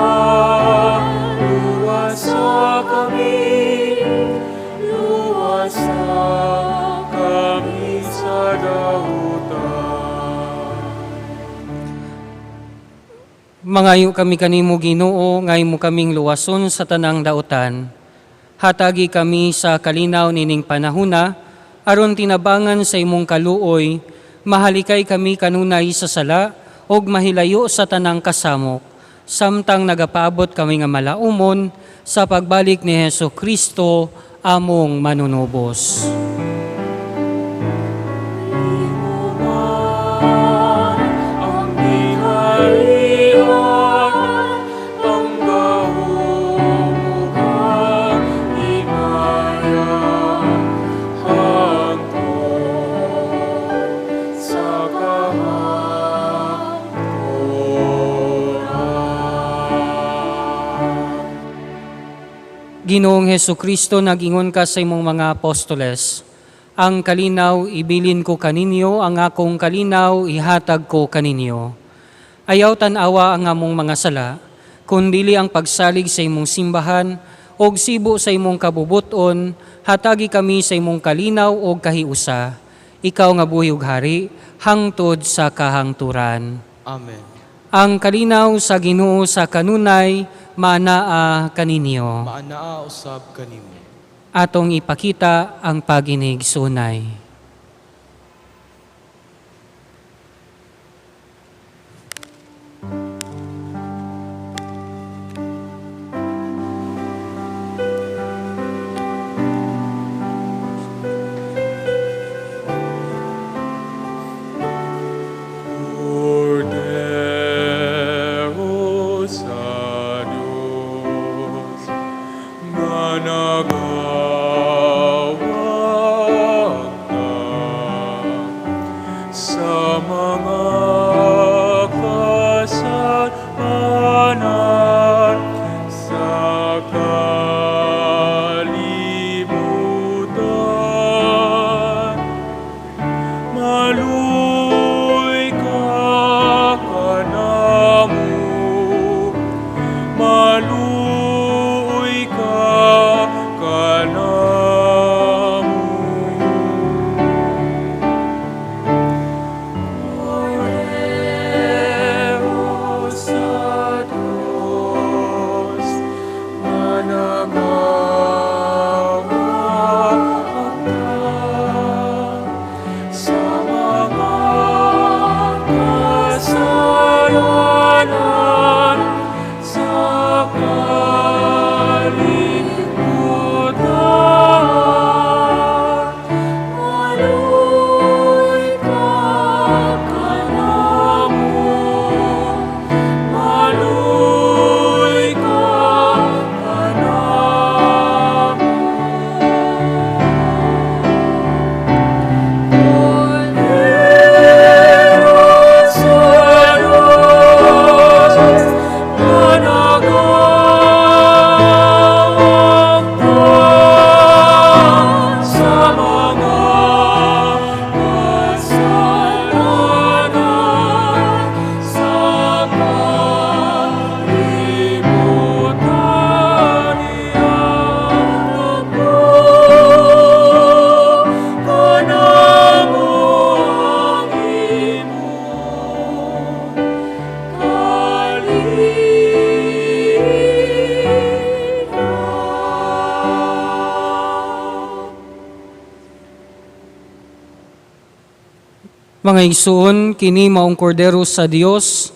luwasa kami, luwasa kami sa dautan. Mangayo kami kanimo, Ginoo, nga imo kaming luwason sa tanang dautan. Hatagi kami sa kalinaw nining panahuna aron tinabangan sa imong kaluoy, mahalikay kami kanunay sa sala ug mahilayo sa tanang kasamok, samtang nagapaabot kami nga malaumon sa pagbalik ni Hesus Kristo among Manunubos. Imo man ang gingharian, ang gahom ug ang himaya, hangtod sa kahangturan. Ginoong Hesus Kristo, nagingon ka sa imong mga apostoles, Ang kalinaw ibilin ko kaninyo, ang akong kalinaw ihatag ko kaninyo. Ayaw tan-awa ang among mga sala, kundili ang pagsalig sa imong simbahan, og sibo sa imong kabubuton, hatagi kami sa imong kalinaw og kahiusa. Ikaw nga buhi ug hari, hangtod sa kahangturan. Amen. Ang kalinaw sa Ginoo sa kanunay, maanaa kaninyo. Maanaa usab kanimo. Atong ipakita ang paginig sunay. Kordero sa Diyos, nga nagawagta sa mga kasalanan sa kalibutan. Maluoy ka kanamo, maluoy ka kanamo. Kordero sa Diyos, nga nagawagta sa mga kasalanan sa kalibutan. Maluoy ka kanamo, maluoy ka kanamo. Kordero sa Diyos, nga nagawagta sa mga kasalanan sa kalibutan. Ihatag mo kanamo ang imong kalinaw. Mga igsoon, kini maong kordero sa Dios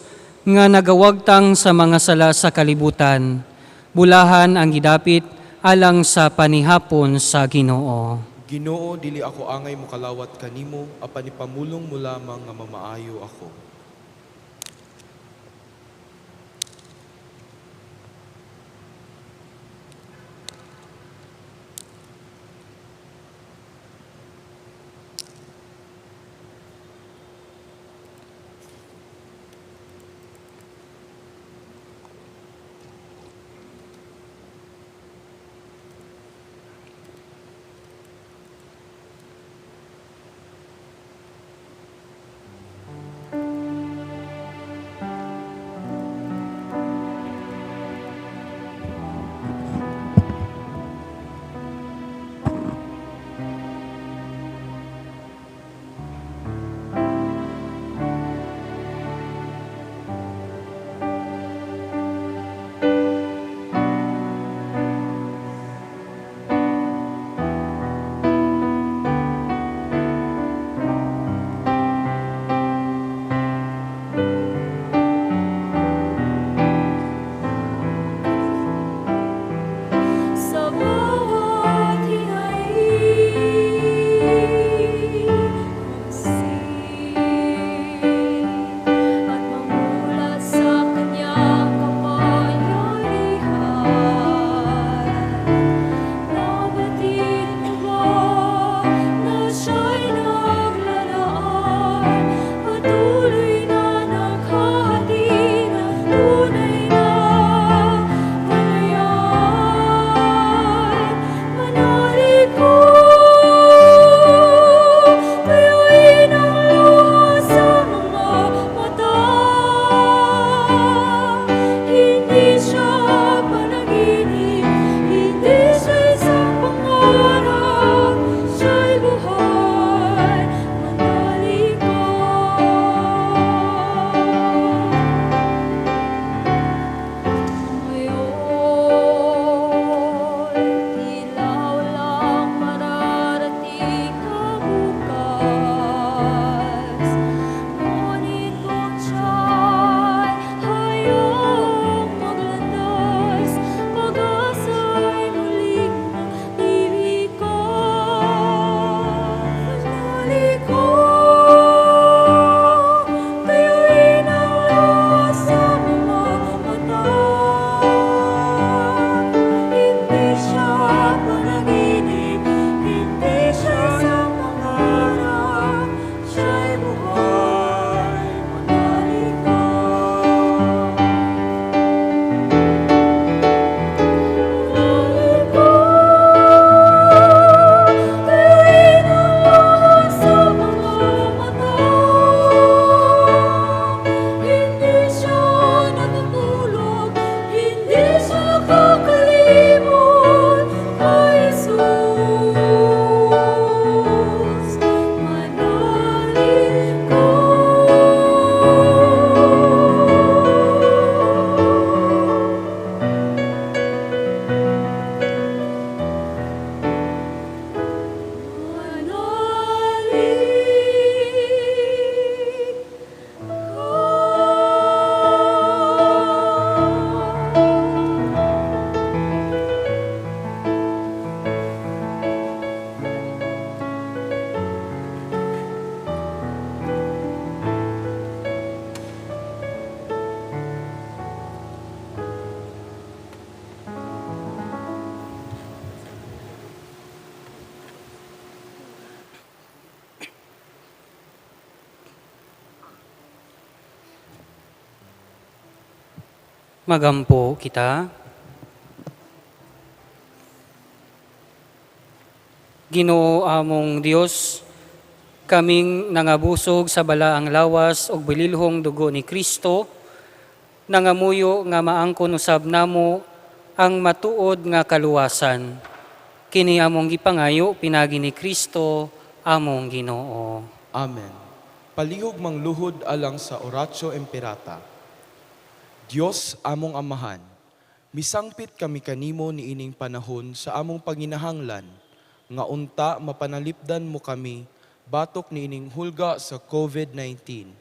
nga nagawagtang sa mga sala sa kalibutan. Bulahan ang gidapit alang sa panihapon sa Ginoo. Ginoo, dili ako angay mokalawat kanimo, apan ipamulong mo lamang nga mamaayo ako. Magampo kita. Ginoo among Dios, kaming nangabusog sa balaang lawas ug bililhong dugo ni Kristo, nangamuyo nga maangkon usab namo ang matuod nga kaluwasan. Kini among gipangayo pinagi ni Kristo among Ginoo. Amen. Palihog mangluhod alang sa Oratio Imperata. Dios among Amahan, misangpit kami kanimo niining panahon sa among panginahanglan, nga unta mapanalipdan mo kami batok niining hulga sa COVID-19,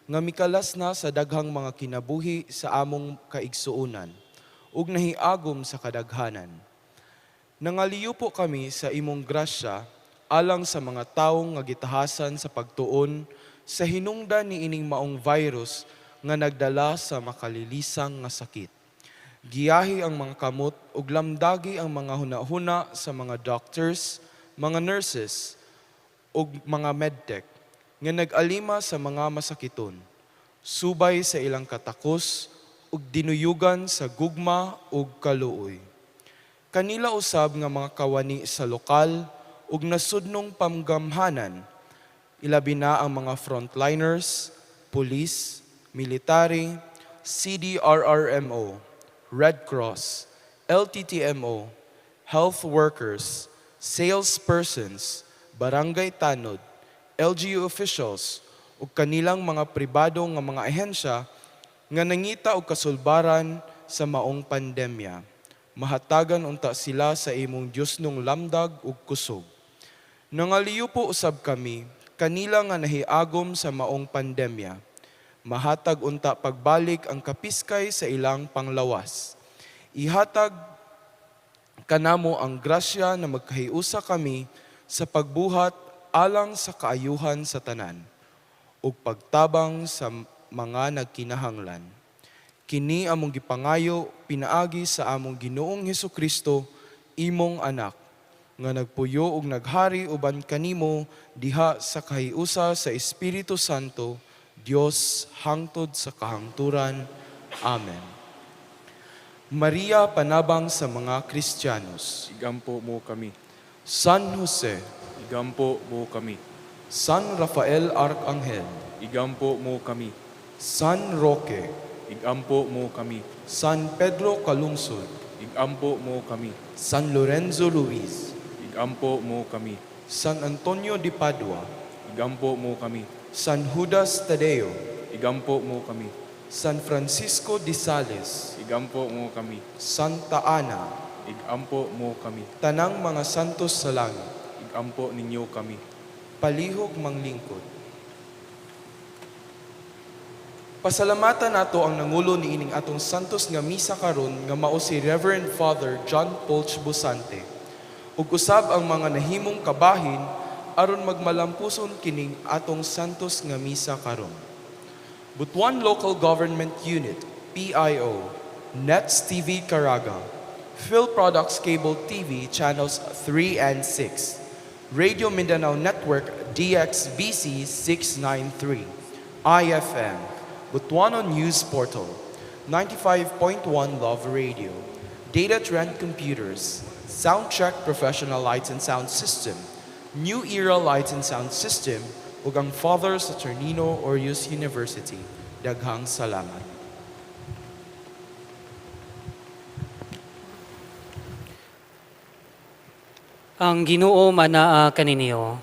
nga mikalas na sa daghang mga kinabuhi sa among kaigsuonan, ug nahiagom sa kadaghanan. Nangaliyo po kami sa imong grasya alang sa mga tawo nga gitahasan sa pagtuon sa hinungdan niining maong virus nga nagdala sa makalilisang nga sakit. Giyahi ang mga kamot ug lamdagi ang mga hunahuna sa mga doctors, mga nurses ug mga medtech nga nag-alima sa mga masakiton, subay sa ilang katakos ug dinuyugan sa gugma ug kaluoy. Kanila usab nga mga kawani sa lokal ug nasudnong pamgamhanan, ilabi na ang mga frontliners, police, military, CDRRMO, Red Cross, LTTMO, health workers, salespersons, barangay tanod, LGU officials, ug kanilang mga pribado nga mga ahensya nga nangita og kasulbaran sa maong pandemya. Mahatagan unta sila sa imong Diosnong lamdag ug kusog. Nangaliyo po usab kami kanila nga nahiagom sa maong pandemya. Mahatag unta pagbalik ang kapiskay sa ilang panglawas. Ihatag kanamo ang grasya na magkahiusa kami sa pagbuhat alang sa kaayuhan sa tanan ug pagtabang sa mga nagkinahanglan. Kini among gipangayo pinaagi sa among Ginoong Hesukristo, imong anak, nga nagpuyo ug naghari uban kanimo diha sa kahiusa sa Espiritu Santo, Dios hangtod sa kahangturan. Amen. Maria, panabang sa mga Kristiyanos. Igampo mo kami. San Jose, Igampo mo kami. San Rafael Arcangel, Igampo mo kami. San Roque, Igampo mo kami. San Pedro Calungsod, Igampo mo kami. San Lorenzo Ruiz, Igampo mo kami. San Antonio de Padua, Igampo mo kami. San Judas Tadeo, Igampo mo kami. San Francisco de Sales, Igampo mo kami. Santa Ana, Igampo mo kami. tanang mga santos sa langit, Igampo ninyo kami. Palihog manglingkod. Pasalamatan nato ang nangulo niining atong santos nga misa karon nga mao si Reverend Father John Polch Busante. Ug usab ang mga nahimong kabahin aron magmalampuson kining atong santos nga misa karon. Butuan Local Government Unit, PIO, Nets TV Caraga, Phil Products Cable TV Channels 3 and 6, Radio Mindanao Network DXBC 693, IFM, Butuano News Portal, 95.1 Love Radio, Data Trend Computers, Soundcheck Professional Lights and Sound System, New Era Lights and Sound System, ug ang Father Saturnino Orius University. Daghang salamat. Ang Ginoo manaa kaninyo.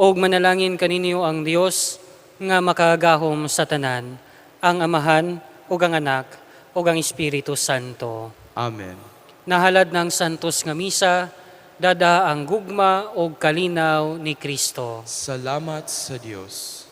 Og manalangin kaninyo ang Dios nga makagahom sa tanan, ang Amahan ug ang Anak ug ang Espiritu Santo. Amen. Nahalad ng santos nga misa, dada ang gugma ug kalinaw ni Kristo. Salamat sa Dios.